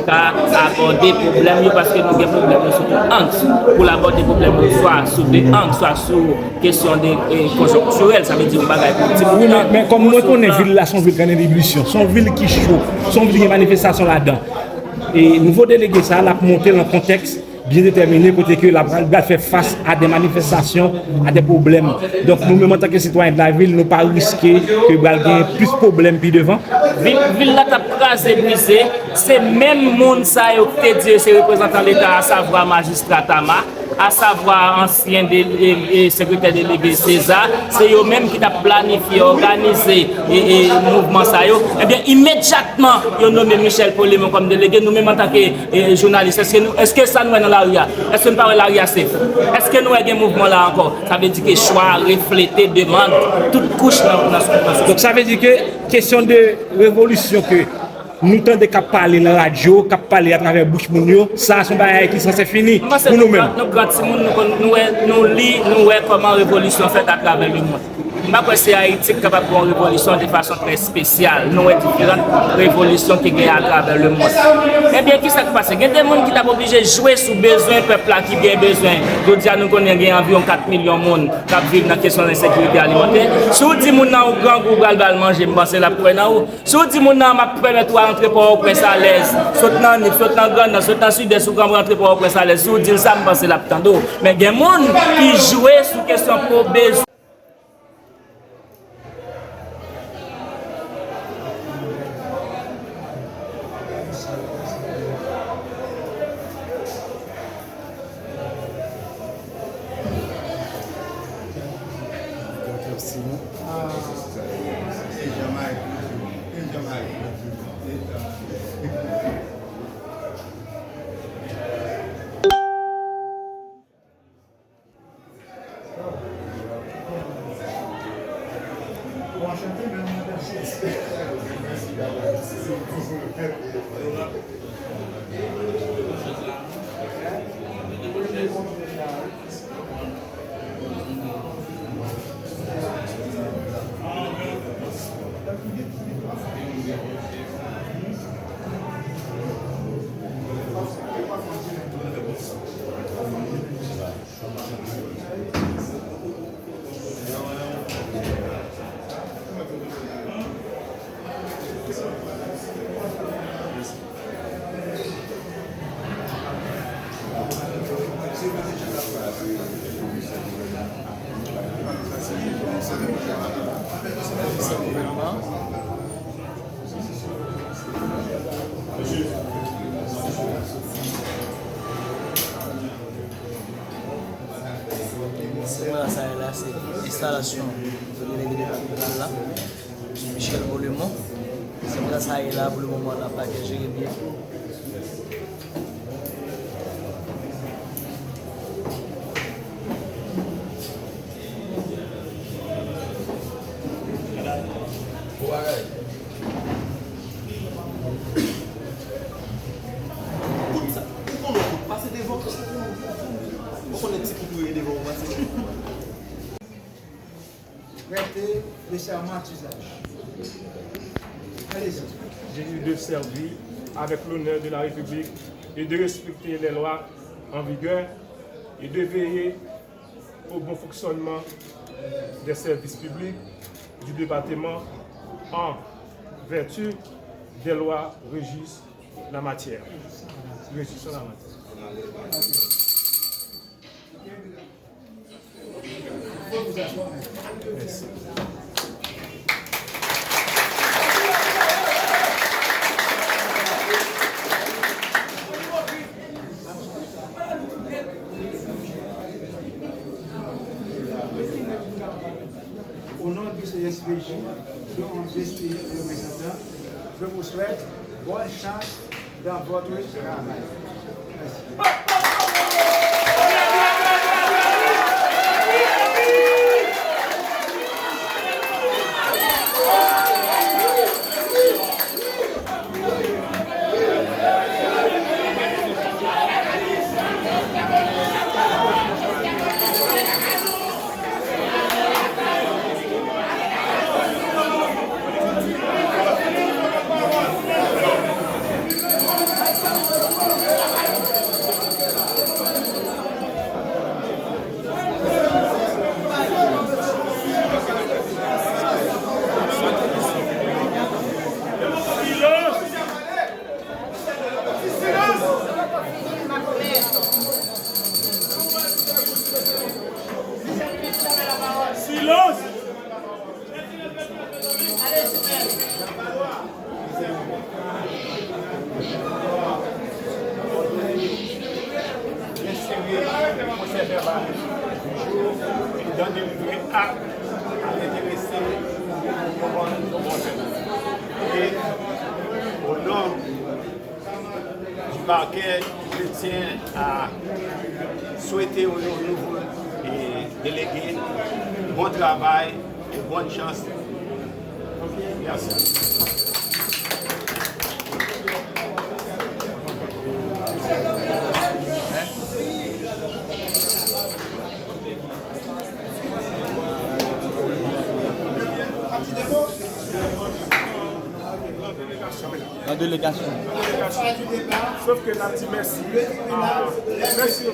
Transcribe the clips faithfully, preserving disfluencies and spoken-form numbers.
ka abòde pwoblèm yo, paske nou gen pwoblèm yo sou tout ang. Pou l abòde pwoblèm yo, swa sou de ang, swa sou kesyon de, e, konjonktirèl, sa vle di yon bagay pou ti bout tan. Men, men kòm mwen konnen vil la se yon vil ki an evolisyon, se yon vil ki cho, se yon vil ki gen manifestasyon ladan. E nouvo delege sa a, l ap monte nan kontèks byen detèmine kote ke l ap, l pral fè fas a de manifestasyon, a de pwoblèm. Donk, nou menm antanke sitwayen de lavil, nou pa riske ke pral gen plis pwoblèm pi devan. Vil, vil la t ap kraze brize, se menm moun sa yo ki te di yo se reprezantan Leta, asavwa majistra Tama, asavwa ansyen de, e, e, sekretè delege Seza, se yo menm ki t ap planifye, òganize, e, e, mouvman sa yo. Ebyen, imedyatman, yo nome Michel Polemon kòm delege, nou menm antanke, e, jounalis, èske nou, èske sa nou wè nan lari a? Èske nou pa wè lari a safe? Èske nou wè gen mouvman la ankò? Sa vle di ke chwa a reflete demann tout kouch nan, nan, nan sosyete. Donk, sa vle di ke kesyon de revolisyon ke nou tande k ap pale nan radyo, k ap pale atravè bouch moun yo, sa a se yon bagay ki sanse fini pou nou menm. Nou gran timoun, nou konn, nou wè, nou li, nou wè kòman revolisyon fèt atravè lemonn. M pa kwè se Ayiti k kapab gen yon revolisyon de fason trè espesyal. Nou wè diferan revolisyon ki gen atravè lemonn. Ebyen, kisa k pase? Gen de moun ki t ap oblije jwe sou bezwen pèp la ki byen bezwen. Jodi a, nou konnen gen anviwon kat milyon moun k ap viv nan kesyon ensekirite alimantè. Si w di moun nan ou grangou, ou pral ba l manje, m panse l ap kwè nan ou. Si w di moun nan, "M ap pèmèt ou al antre Pòtoprens alèz, sot nan Nip, sot nan Grannans, sot nan Sidès, ou pral antre Pòtoprens alèz," si w di l sa, m panse l ap tande w. Men gen moun ki jwe sou kesyon po bezwen. Semana sa ye la, se enstalasyon delege depatmantal la, Michel Polemon. Semana sa ye la, pou le moman, la pa gen Jeremi. Kout sa, ou konnen kout pase devan. Ou konnen ti kout ou ye devan ou pase. Prêter le serment d'usage. Allez-y. Juré de servir avec l'honneur de la République et de respecter les lois en vigueur et de veiller au bon fonctionnement des services publics du département en vertu des lois régissant la matière. Régissant la matière. Mèsi. Au nom du C S P J, dont je suis le représentant, je vous souhaite bonne chance dans votre travail. Merci. Silans! Ensere pwosè vèbal di jou etan delivre a enterese yo bon fèt. E o non du parquet, je tiens à souhaiter aux nouveaux, eh, délégués bon travail et bonne chance. Merci. Nan delegasyon. Sòf ke n ap di mèsi. Mèsi.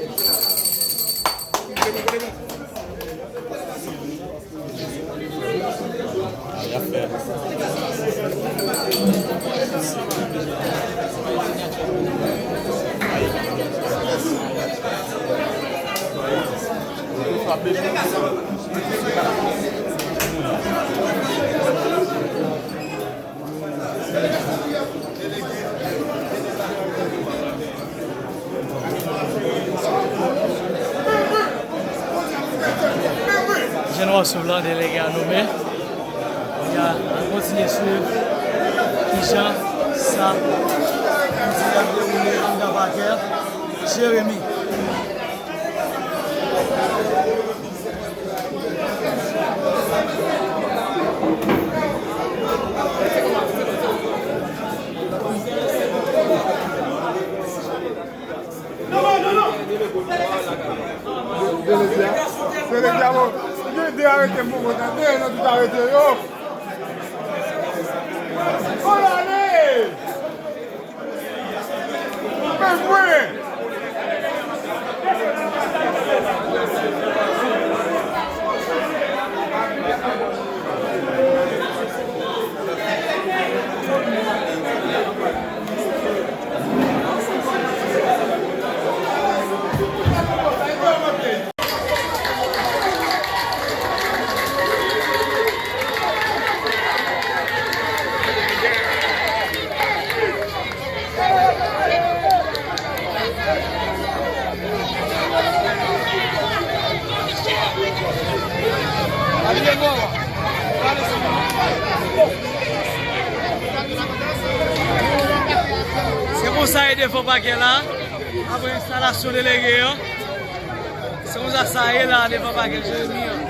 Jan nou ap swiv la, delege a nonmen. Kounye a, n ap kontinye swiv kijan sa kontinye ap dewoule anndan pakè Jeremi. Delege a, delege a, bon, gen de arete m poko tande, nan tout arete yo. Bon, ale! Se konsa e devan pakè la, apre enstalasyon delege an. Se konsa sa ye la devan pakè Jeremi an.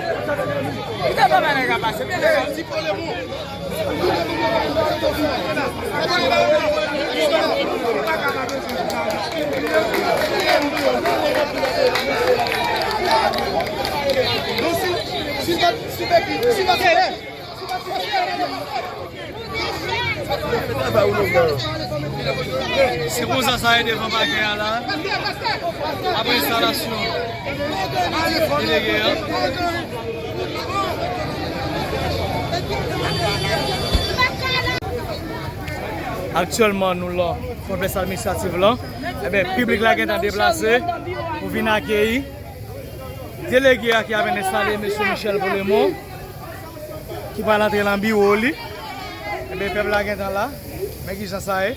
Kite pa bagay la pase, men nèg ap di pwoblèm ou. Se konsa sa ye devan pakè a la. Apre enstalasyon delege an. Aktyèlman, nou lan konplèks administratif lan. Enben, piblik la gentan deplase pou vin akeyi delege a ki ap vin enstale, mesye Michel Polemon, ki pral antre nan biwo li. Enben, pèp la gentan la. Men kijan sa ye.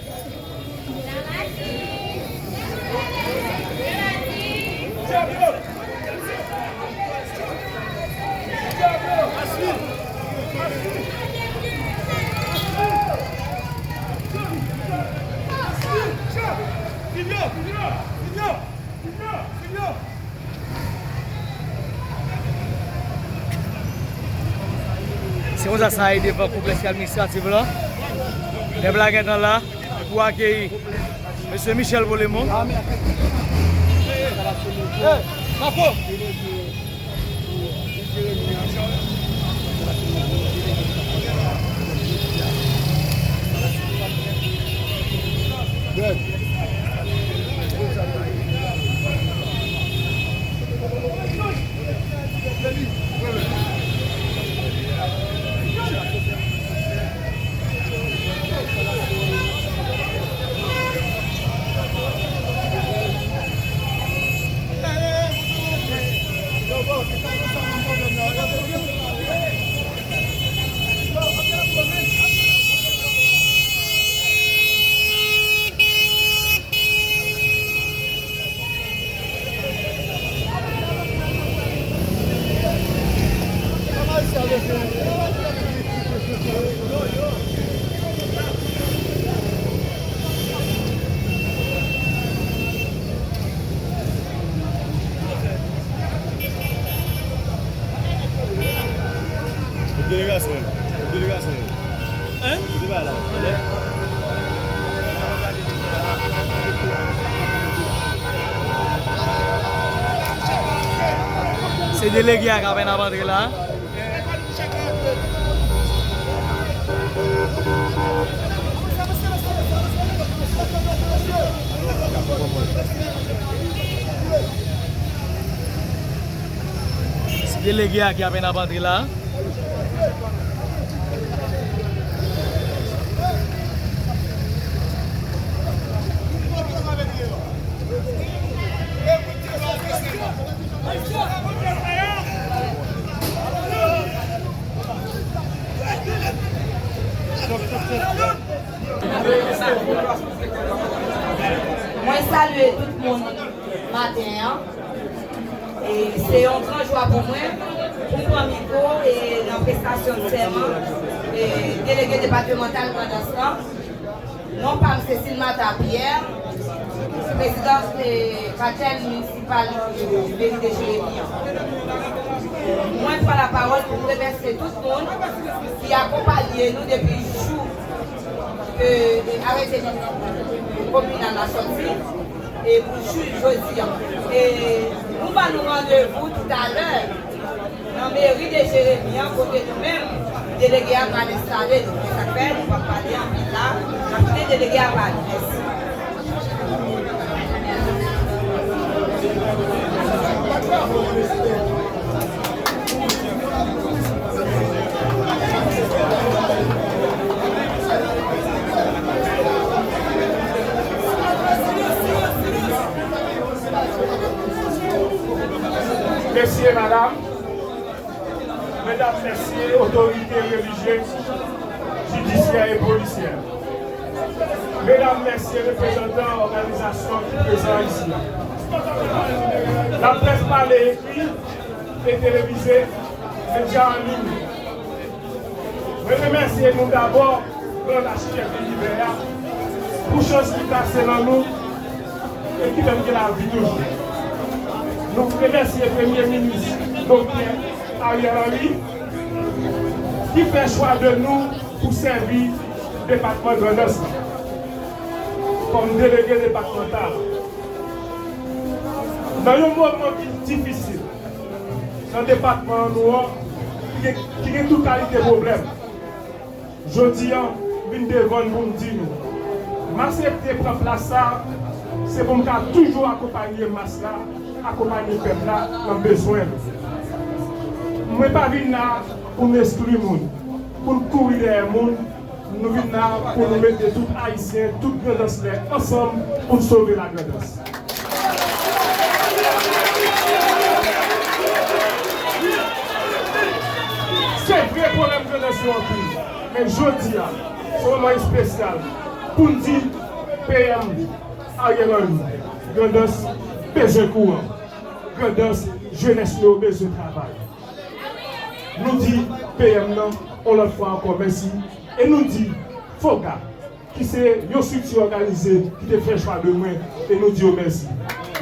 Se konsa sa ye devan konplèks administratif lan. Pèp la gentan la pou akeyi mesye Michel Polemon. Delege a k apèn ap antre la. Delege a ki apèn ap antre la. Mwen salye tout moun maten an. E se yon gran jwa pou mwen pou m pran mikwo e nan prestasyon sèman e delege depatmantal Grandans lan. Non pa m se Silmata Pierre, prezidan e katèl minisipal meri de Jeremi an. Mwen pran lapawòl pou m remèsye tout moun ki akonpanye nou depi jou ke e, arete kominal la sòti e pou jou jodi an. E nou ba nou randevou toutalè nan meri de Jeremi an, kote nou menm, delege a pral enstale nou. Se sa k fè nou p ap pale anpil la, n ap kite delege a pale. Mèsi. Mesye, madam, medam, mesye, otorite relijye, jidisyè e polisyè. Medam, mesye, reprezantan òganizasyon ki prezan isi a. Laprès pale, ekri e televize, medya an liy. Mwen remèsye nou dabò, Gran Achitèk Linivè a, pou chans li plase nan nou e ki fè n gen lavi toujou. Nou remèsye Premye Minis Doktè Ariel Henry, ki fè chwa de nou pou sèvi depatman Grandans lan kòm delege depatmantal. Nan yon moman ki difisil nan depatman nou an, ki gen, ki gen tout kalite pwoblèm, jodi an, m vin devan n pou m di nou, m aksepte pran plas sa, se pou m ka toujou akonpanye mas la, akonpanye pèp la nan bezwen l. Mwen pa vin la pou n eskli moun, pou n kouri dèyè moun, nou vin la pou nou mete tout Ayisyen, tout Grandanslè ansanm pou n sove Lagrandans. Se vre pwoblèm Grandans yo anpil, men jodi a, se yon moman espesyal pou n di P M Ariel Henry, Grandans bezwen kouran, Grandans jenès nou yo bezwen travay. Nou di P M nan yon lòt fwa ankò mèsi e nou di FOGA, ki se yon estrikti òganize ki te fè chwa de mwen, e nou di yo mèsi.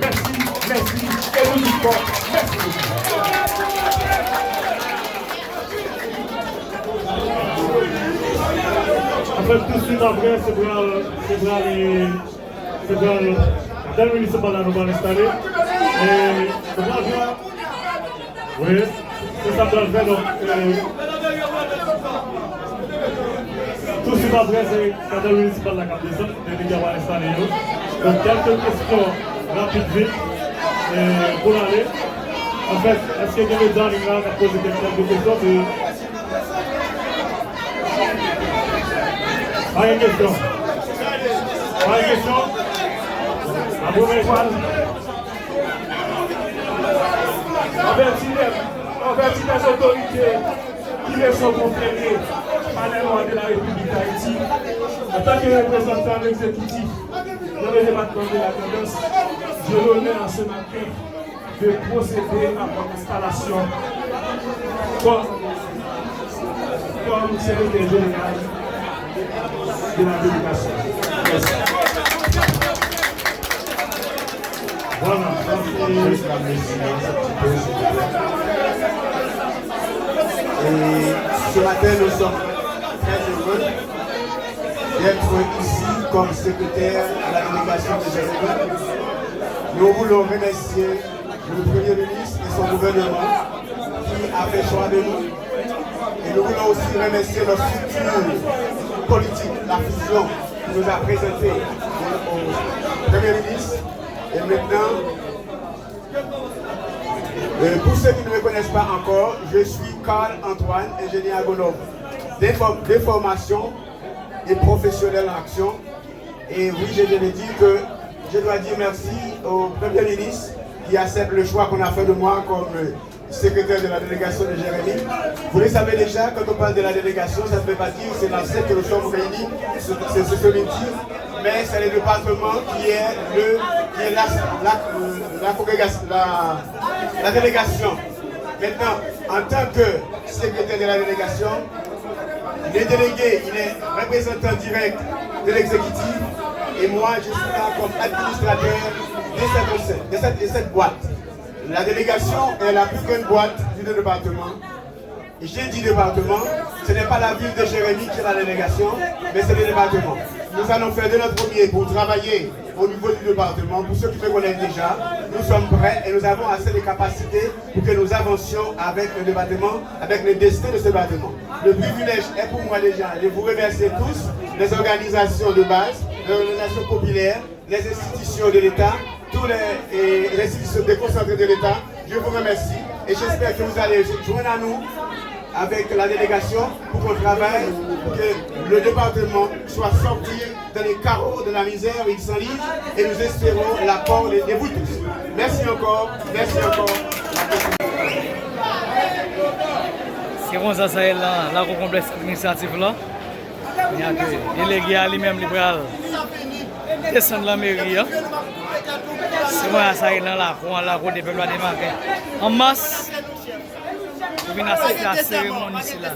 Mèsi, mèsi, e nou di fò, mèsi bokou. Anfèt, tousuit apre, se pral, se pral, e, se pral, katèl minisipal la nou pral enstale. E, se pral pran Wi, se sa m pral fè, donk, e, tousuit apre, se katèl minisipal la k ap desann, delege a pral enstale yo. Donk, kèlke kesyon rapid, vit, e, pou n ale. Anfèt, èske gen medya an liy la k ap poze kèk, kèlke kesyon? Se, pa gen kesyon. Pa gen kesyon. Apre, mwen pral Anvèti dè, anvèti dè otorite ki me sont conférées par les lois de la République d'Haïti, en tant que représentant exécutif dans le département de la Grand'Anse, j'ai l'honneur ce matin de procéder à votre installation comme, comme secrétaire général de la délégation. Merci. Voilà, ça c'est... Et ce matin, nous sommes très heureux d'être ici comme secrétaire à la délégation de Genève. Nous voulons remercier le Premier ministre et son gouvernement a fait choix de nous. Et nous voulons aussi remercier notre structure politique, la Fusion, qui nous a présenté au, au Premier ministre. Et maintenant, euh, pour ceux qui ne me connaissent pas encore, je suis Carl Antoine, ingénieur agronome de for-, de formation et professionnel en action. Et oui, je viens de dire que je dois dire merci au Premier ministre qui accepte le choix qu'on a fait de moi comme, euh, secrétaire de la délégation de Jérémie. Vous le savez déjà, quand on parle de la délégation, ça ne veut pas dire c'est l'ancêtre que nous sommes réunis, c'est, c'est, c'est celui-ci, mais c'est le département qui est le, qui est la, la, la congrégation, la, la délégation. Maintenant, en tant que secrétaire de la délégation, le délégué, il est représentant direct de l'exécutif et moi, je suis là comme administrateur de cette, de cette, de cette boîte. La délégation est la plus grande boîte du département. Et j'ai dit département, ce n'est pas la ville de Jérémie qui est la délégation, mais c'est le département. Nous allons faire de notre mieux pour travailler au niveau du département. Pour ceux qui me connaissent déjà, nous sommes prêts et nous avons assez de capacités pour que nous avancions avec le département, avec le destin de ce département. Le privilège est pour moi déjà de vous remercier tous, les organisations de base, les organisations populaires, les institutions de l'État, toutes les, et les institutions déconcentrées de l'État. Je vous remercie et j'espère que vous allez joindre à nous avec la délégation pour qu'on travaille, pour que le département soit sorti dans les carreaux de la misère où il s'enlise et nous espérons l'apport de, de vous tous. Merci encore, merci encore. Se konsa sa ye nan lakou konplèks administratif la. Kounye a ke delege a li menm li pral desann nan meri an. Se konsa sa ye nan lakou an la kote pèp la debake an mas. Pou vin asiste a seremoni sila.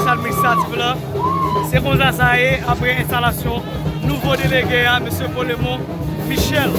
administratif la. Se konsa sa ye apre enstalasyon nouvo delege a, mesye Polemon Michel.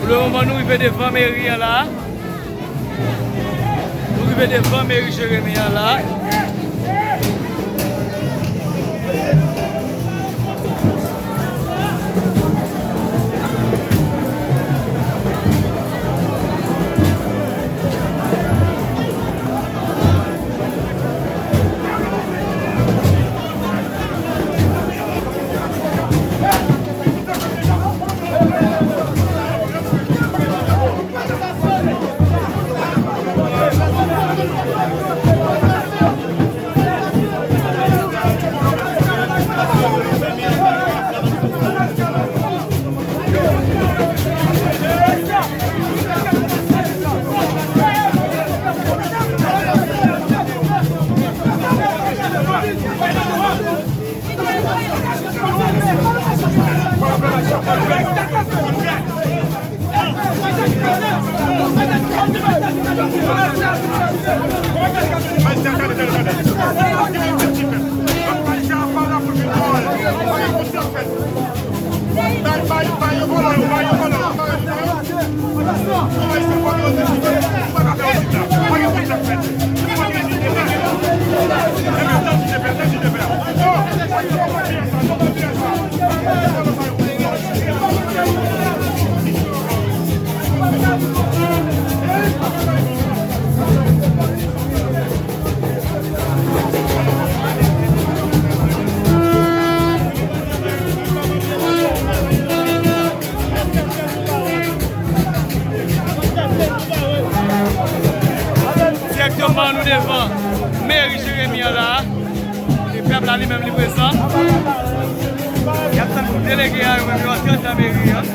Pou le moman, nou rive devan meri an la. Nou rive devan meri Jeremi an la. Dirèktèman, nou devan meri Jeremi an la. E pèp la li menm li prezan. Y ap tann pou delege a yo menm yo antre anndan meri an.